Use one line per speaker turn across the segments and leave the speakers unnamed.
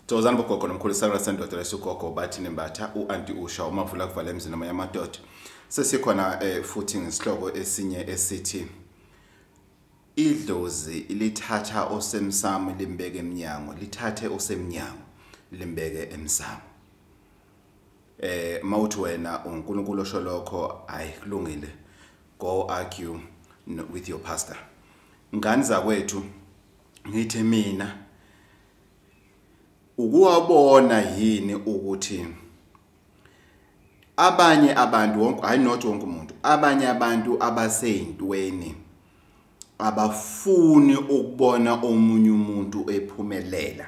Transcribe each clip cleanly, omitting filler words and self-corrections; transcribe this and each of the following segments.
Thokozani bogogo nomkhulu, isakula sendoda lesugogo bathi nembatha u-anti usha umavula kuvala emzini noma yamadoda. Sesikhona futhi ngesihloko esinye esithi idlozi lithatha osemsamo limbeke emnyango, lithathe osemnyango limbeke emsamo. Mawuthi wena uNkulunkulu osho lokho, ayi kulungile, go argue with your pastor. Ngani zakwethu, ngithi mina ukuwabona yini ukuthi abanye abantu wonke, hayi not wonke umuntu, abanye abantu abaseyintweni abafuni ukubona omunye umuntu ephumelela.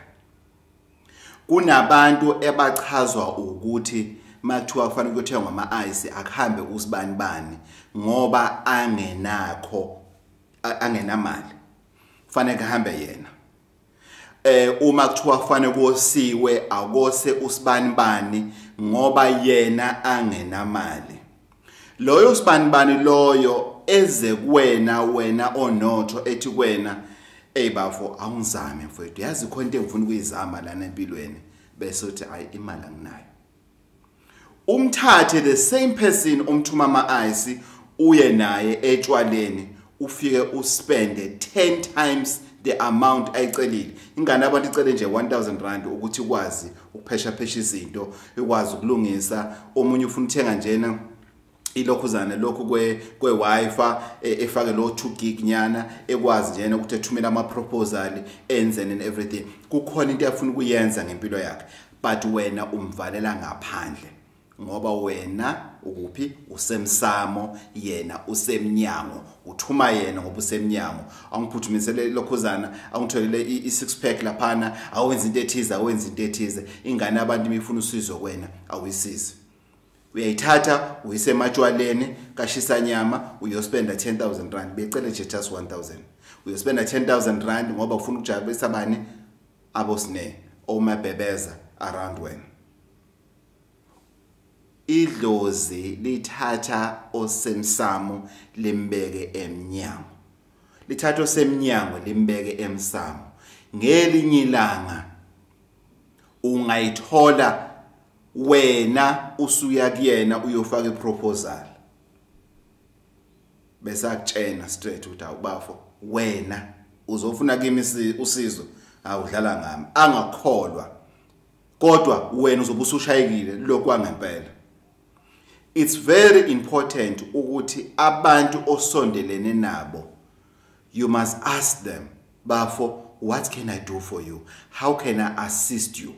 Kunabantu ebachazwa ukuthi makuthiwa kufanele kuthengwa ama-ice akuhambe usibani bani ngoba angenakho, angenamali, kufanele kuhambe yena. Uma kuthiwa kufanele kosiwe akose usibani bani ngoba yena angenamali. Loyo sibani bani loyo eze kuwena, wena onotho, ethi kuwena, "Ey bafo, awungizame mfowethu, yazi khona into engifuna ukuyizama lana empilweni," bese uthi, "Hayi, imali anginayo." Umthathe the same person umthuma ama-ice, uye naye etshwaleni, ufike uspende 10 times the amount ayicelile. Ingane abantu icele nje 1000 rand ukuthi ikwazi ukuphesha phesha izinto, ikwazi ukulungisa. Omunye ufuna ukuthenga njena ilokhuzana lokhu kwe wifi, efake lo 2 gig nyana, ekwazi njena ukuthi ethumele ama proposal, enze and everything. Kukhona into afuna ukuyenza ngempilo yakhe, but wena umvalela ngaphandle ngoba wena ukuphi? Usemsamo, yena usemnyango. Uthuma yena ngoba usemnyango, "Angiphuthumisele lokhuzana, angitholele i-six pack laphana, awenza into ethize, awenza into ethize." Ingane abantu imifuna usizo kwena, awuyisizi, uyayithatha uyise ematshwaleni kashisa nyama, uyospenda 10,000 rand. Becele nje just 1000, uyospenda 10,000 rand ngoba ufuna ukujabulisa bani? Abosine omabhebeza around wena. Idlozi lithatha osemsamo limbeke emnyango, lithatha osemnyango limbeke emsamo. Ngelinye ilanga ungayithola wena usuya kuyena uyofaka iproposal, bese akutshena straight ukuthi, "Awubafo, wena uzofuna kimi usizo, awudlala ngami." Angakholwa, kodwa wena uzobe usushayekile lokwangempela. It's very important ukuthi abantu osondelene nabo, you must ask them, "Bafo, what can I do for you? How can I assist you?"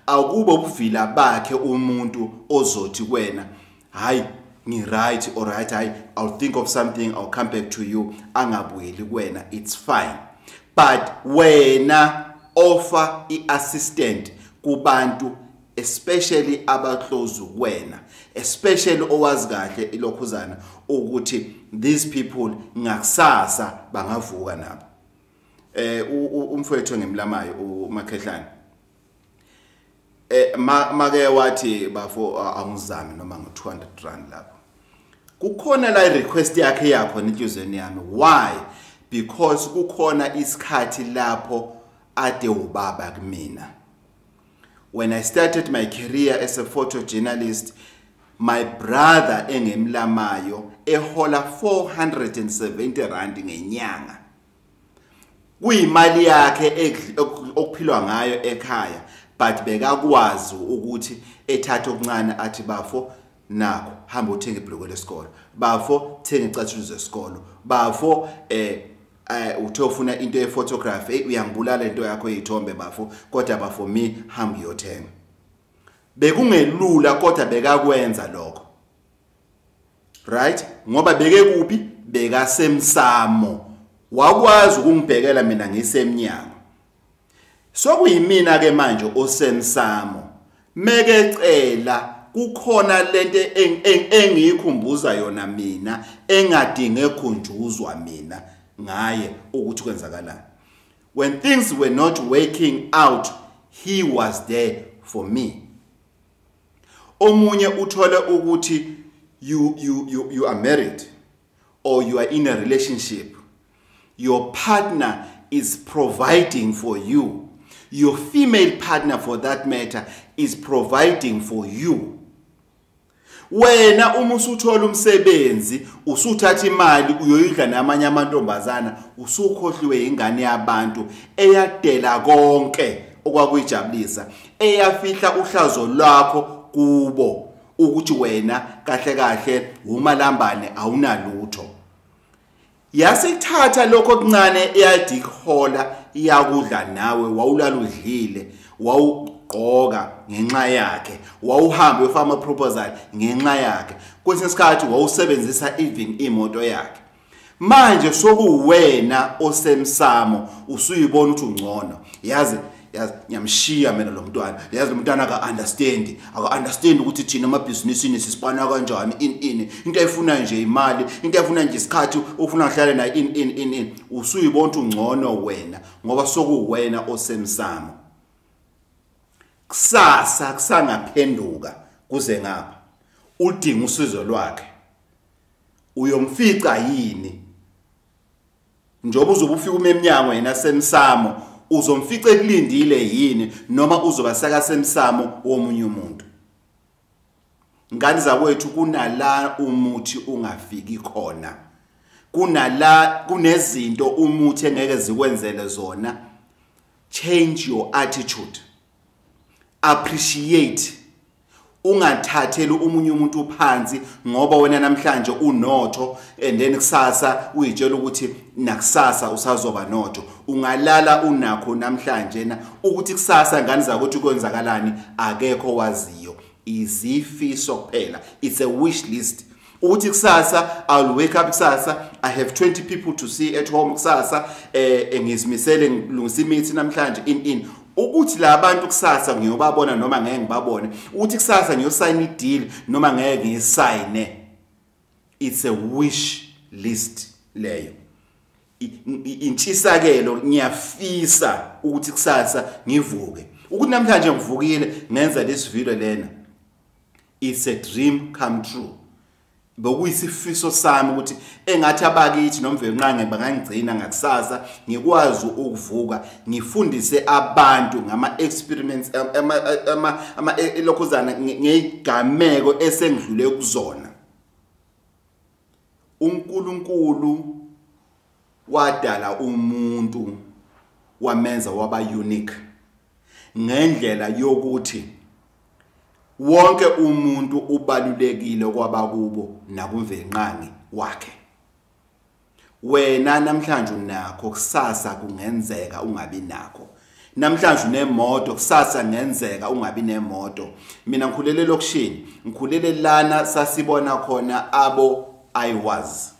Akube ubuvila bakhe umuntu ozothi kuwena, "Hayi, ngi right, all right, hayi, I'll think of something, I'll come back to you," angabuyeli kuwena. It's fine, but wena offer i-assistant kubantu, especially abaclose kuwena, especially owazi kahle ilokhuzana ukuthi these people ngakusasa bangavuka nabo. Umfowethu engimlamayo uMakhehlane, make wathi, "Bafo, angizame noma ngo200 rand lapho," kukhona la request yakhe yakho enhlizweni yami. Why? Because kukhona isikhathi lapho ade ubaba kumina. When I started my career as a photojournalist, my brother engimlamayo ehola 470 rand ngenyanga, kuyimali yakhe okuphilwa ngayo ekhaya, but bekakwazi ukuthi ethathe okuncane athi, "Bafo, nakho, hamba uthenga ibhloko lesikolo. Bafo, thenga icathulo zesikolo. Bafo, uthe ufuna into ye photography, hey, uyangibulala into yakho yezithombe bafo, kodwa bafo me hamba uyothenga." Bekungelula, kodwa bekakwenza lokho, right? Ngoba beke kuphi? Bekasemsamo, wakwazi ukungibhekela mina ngisemnyango. Sokuyimina ke manje osemsamo, mekecela kukhona lento engiyikhumbuza yona mina engadinge ekhunjuzwa mina ngaye ukuthi kwenzakalani. When things were not working out, he was there for me. Omunye uthole ukuthi you are married or you are in a relationship, your partner is providing for you. Your female partner for that matter is providing for you. Wena uma usuthola umsebenzi usuthatha imali uyoyidla namanye amantombazana, usukhohliwe ingane yabantu eyadela konke okwakuyijabulisa, eyafihla uhlazo lwakho kubo ukuthi wena kahle kahle umalambane awunalutho. Yasithatha lokho okuncane eyadikhola iyakudla nawe, wawulala udlile, wawugqoka ngenxa yakhe, wawuhamba uyofaka ama proposal ngenxa yakhe, kwesinye isikhathi wawusebenzisa even imoto yakhe. Manje sokuwena osemsamo usuyibona ukuthi ungcono, yazi ngiyamshiya mina lo mntwana, yazi lo mntwana aka understand ukuthi thina amabhizinisini sisipana kanjani, in into ayifuna nje imali, into ayifuna nje isikhathi, ufuna ngihlale naye in. Usuyibona ukuthi ungcono wena ngoba sokuwena osemsamo. Kusasa kusangaphenduka kuze ngapha udinga usizo lwakhe, uyomfica yini? Njengoba uzobe ufika umemnyango yena semsamo, uzomfica ekulindile yini noma uzoba saka semsamo womunye umuntu? Ngani zakwethu, kunala umuthi ungafiki khona, kunala kunezinto umuthi engeke zikwenzele zona. Change your attitude, appreciate, ungathatheli umunye umuntu phansi ngoba wena namhlanje unotho and then kusasa uyitshela ukuthi nakusasa usazoba notho. Ungalala unakho namhlanje na ukuthi kusasa ngani zakuthi kwenzakalani akekho waziyo. Izifiso kuphela, it's a wish list. Ukuthi kusasa I'll wake up, kusasa I have 20 people to see at home, kusasa ngizimisele ngilungisa imithi namhlanje in ukuthi la bantu kusasa ngiyobabona noma ngeke ngibabone, ukuthi kusasa ngiyosayina i-deal noma ngeke ngiyisayine. It's a wish list leyo. Intshisakelo, ngiyafisa ukuthi kusasa ngivuke, ukuthi namhlanje ngivukile ngenza this video lena. It's a dream come true. Bekuyisifiso sami ukuthi engathi abakithi noMvelinqangi bangangigcina ngakusasa ngikwazi ukuvuka ngifundise abantu ngama experiments ama elokhuzana ngezigameko esengidlule kuzona. uNkulunkulu wadala umuntu wamenza waba unique ngendlela yokuthi wonke umuntu ubalulekile kwabakubo nakuMvelinqangi wakhe. Wena namhlanje unakho, kusasa kungenzeka ungabi nakho. Namhlanje unemoto, kusasa kungenzeka ungabi nemoto. Mina ngikhulele elokishini, ngikhulele lana sasibona khona abo I was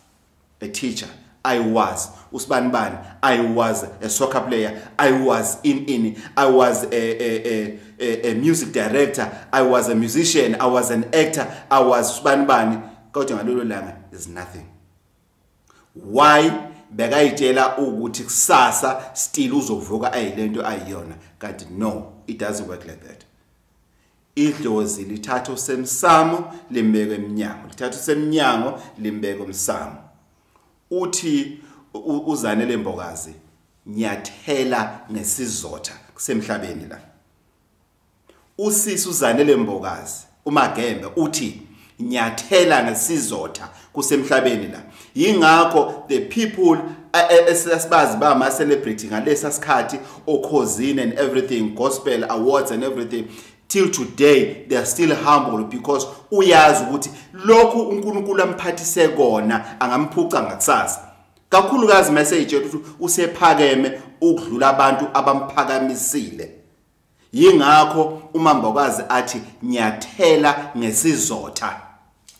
a teacher, I was usibanibani, I was a soccer player, I was in I was a music director, I was a musician, I was an actor, I was usibanibani. Kodwa ngalolo langa is nothing. Why? Bekayitshela ukuthi kusasa still uzovuka ayilento ayiyona. Kanti no, it doesn't work like that. Idlozi lithatha usemsamo limbeke emnyango, lithatha usemnyango limbeke umsamo. Uthi uZanele Mbokazi, nyathela ngesizotha kusemhlabeni la. Usisi uZanele Mbokazi uMagembe uthi nyathela ngesizotha kusemhlabeni la. Yingakho the people esibazi ba ama celebrity ngalesa sikhathi okhozini and everything, gospel awards and everything, till today they are still humble because uyazi ukuthi lokhu uNkulunkulu amphathise kona angamphuca ngakusasa. Kakhulukazi message yethu usephakeme ukudlula abantu abamphakamisile. Yingakho uMambokazi athi nyathela ngesizotha.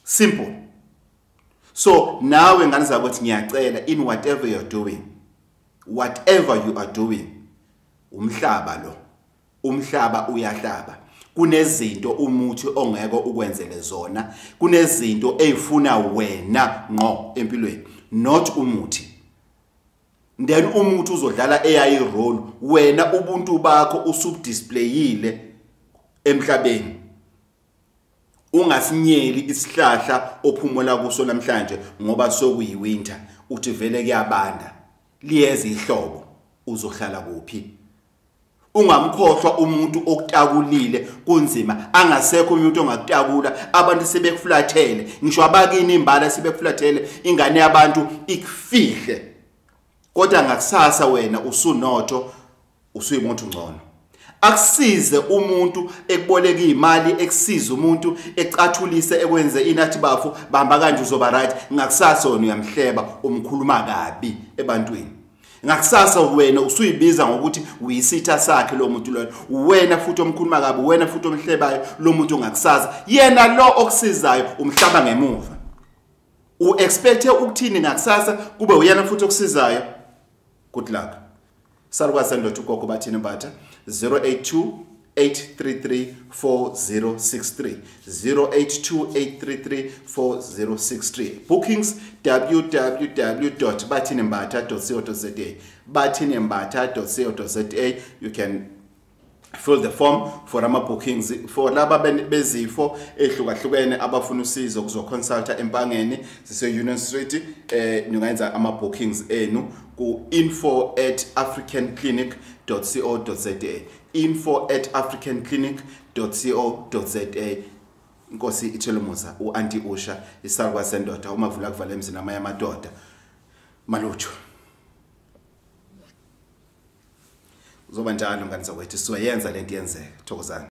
Simple. So nawe ngane zakuthi ngiyacela, in whatever you're doing, whatever you are doing, umhlaba lo, umhlaba uyahlaba. Kunezinto umuthi ongeke ukwenzele zona, kunezinto ezifuna wena ngqo empilweni, not umuthi. Then umuthi uzodlala eyayi role, wena ubuntu bakho usubdisplayile emhlabeni. Ungasinyeli isihlahla ophumula kuso namhlanje ngoba sokuyiwinter, uthi vele kuyabanda, liyeza ihlobo, uzohlala kuphi? Ungamkhohlwa umuntu okutakulile, kunzima, angasekho umuntu ongakutakula, abantu sebekuflathele, ngisho abakini imbala sebekuflathele, ingane yabantu ikufihle. Kodwa ngakusasa wena usunotho, usuyimuntu ngcono. Akusize umuntu ekuboleka imali, ekusize umuntu ecathulise, ekwenze inathi bafu bamba kanje uzoba right. Ngakusasa wena uyamhleba, umkhuluma kabi ebantwini. Ngakusasa wena usuyibiza ngokuthi uyisitha sakhe lo muntu loyo, wena futhi omkhuluma kabi, wena futhi omhlebayo lo muntu ngakusasa. Yena lo okusizayo umhlaba ngemuva. U-expecte ukuthini ngakusasa kube uyena futhi okusizayo? Good luck. Salukwazi sendoda ugogo Bathini Mbatha, 082 833 4063, 082 833 4063. Bookings www.bathinimbatha.co.za, bathinimbatha.co.za. You can fill the form for ama bookings for laba bezifo ehlukahlukene abafuna usizo kuzoconsulta Empangeni, sise Union Street. Ningayenza ama bookings enu ku info@africanclinic.co.za, info@africanclinic.co.za. Inkosi ithelemuza uAnti Usha, isakwa sendoda, umavula kuvala emzini amanye amadoda. Malutho. Uzoba njalo ngane zakwethu, sizoyenza lento yenzeke. Thokozani.